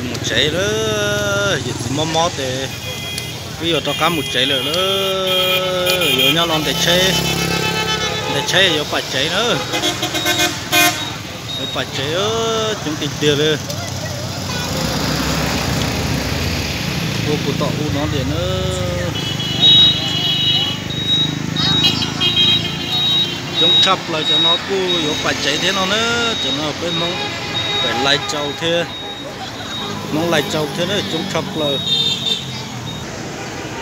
Mus tsev lawm, yawm txiv mob mob ces wb yuav rov qab mus tsev lawm na. Yuav nyob los ntes tsheb, ntes tsheb yuav pais tsev na. Yuav pais tsev, coob tiag tiag li. Ua puas tom u no tiag na. Coob tshaj plaws, cov no kuj yuav pais tsev thiab no na. Cov no peb Hmoob pem Lai Châu thiab, Hmoob Lai Châu thiab na, coob tshaj plaws.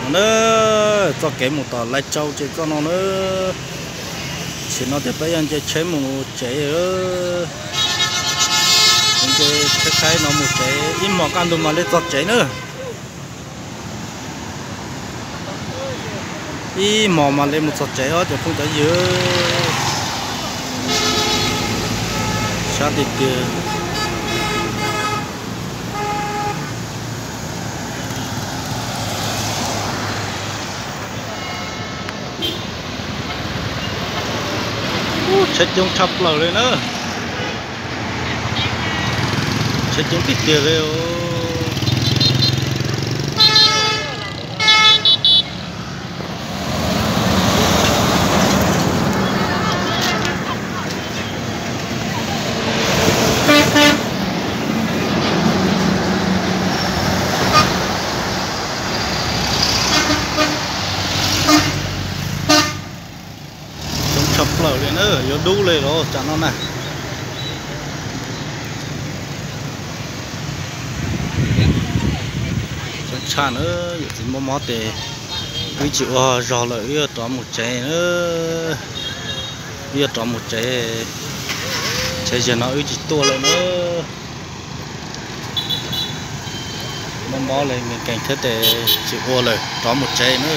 No na, txoj kev mus tom Lai Châu ces txoj no na. Sim no ces peb yuav nce tsheb mus tsev. Nce tsheb khaib no mus tsev, ib hmos kaj ntug mam li txog tsev na. Ib hmos mam li mus txog tsev os cov phooj cov ywg. Sab tiag tiag. Tsheb coob tshaj plaws li na. Tsheb coob tiag tiag li os. Coob tshaj plaws li na, yuav dub li los tsam no na. Coob tshaj na, yawm txiv mob mob ces wb tsis ua zog lawm, wb yuav rov mus tsev na. Wb yuav rov mus tsev, tsev zaum no wb tsis tuaj lawm na. Mob mob li nkees nkees thiab ces tsis ua lawm, rov mus tsev na.